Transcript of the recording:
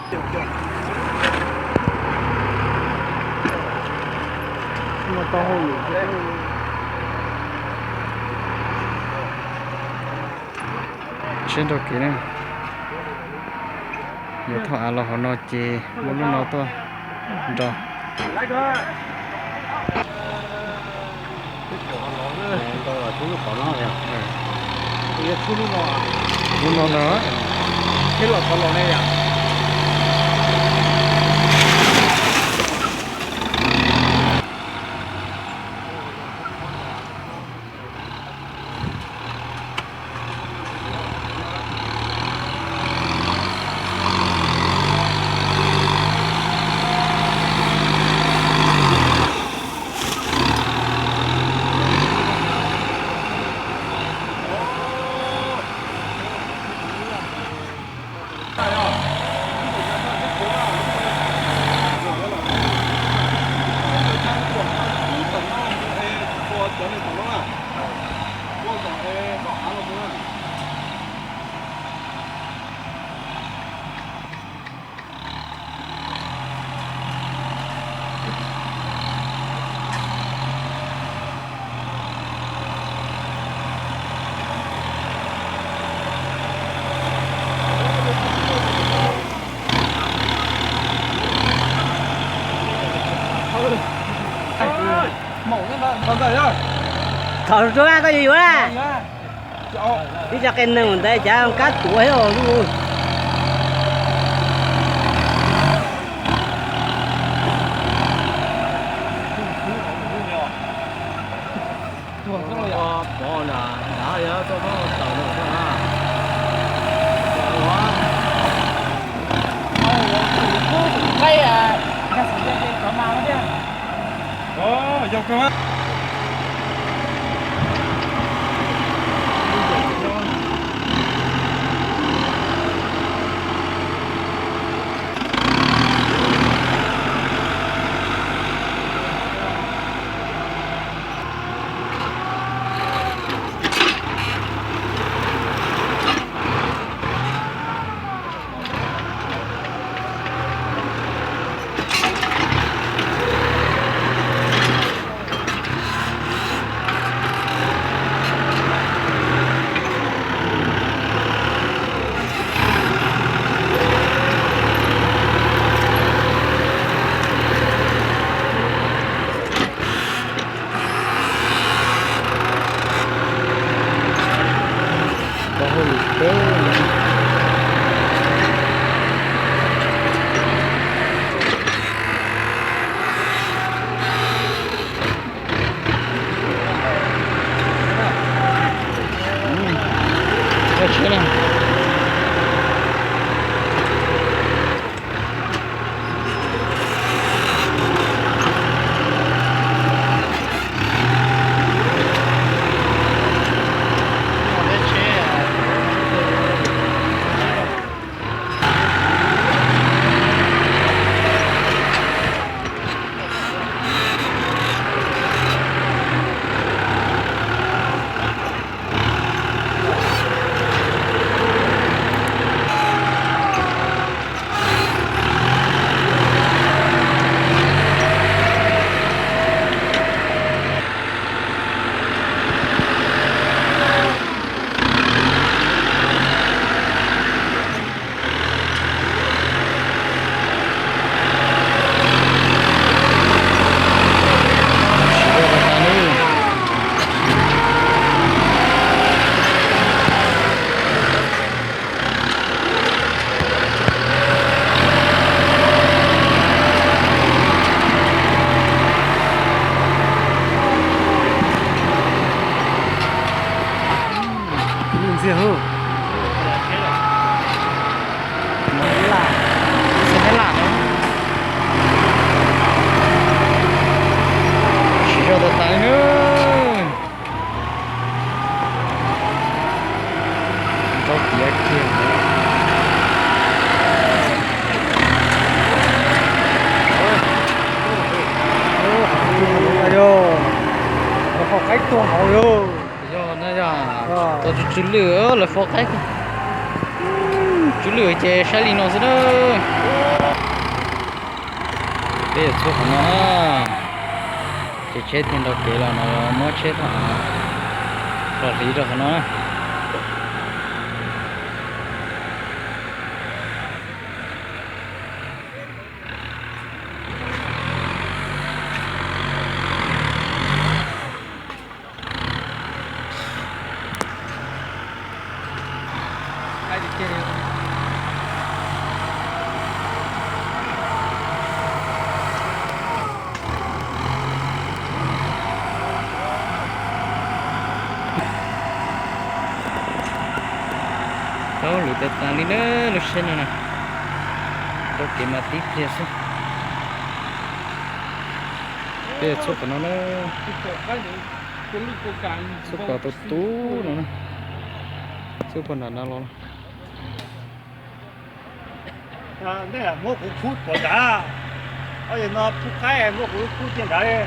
Tsheb nrog kev na. Yuav thauj av los hauv no ces muab lub no tuaj nrog. Lub no no. Thov rau koj yuav yuav na. Ib co qe neeg ntawd cas kab tuav thiab os. Ntxiag hwb. Siv zog tas tas li na. Ntau tiav kiag. Yog, lawv faus qaib tuag hauv yog. Yog na yog, tau tsw tsw lwj lawv faus qaib. Lwj lwj ces saib li no xwb na. Peb yuav txhub qhov no na, ces tsheb thiaj nrau kev los no, muab tsheb los hliv rau qhov no na. Tau lwm tas tas li na, lub tsheb no na. Tau kev mas tib pliag xwb. Peb txhub qhov no na. Txhub qhov tus tub no na. Txhub puag nram no los. Muab kuv khub puag nrad. Ob yog no khub qaib muab kuv khub tiag nrad li.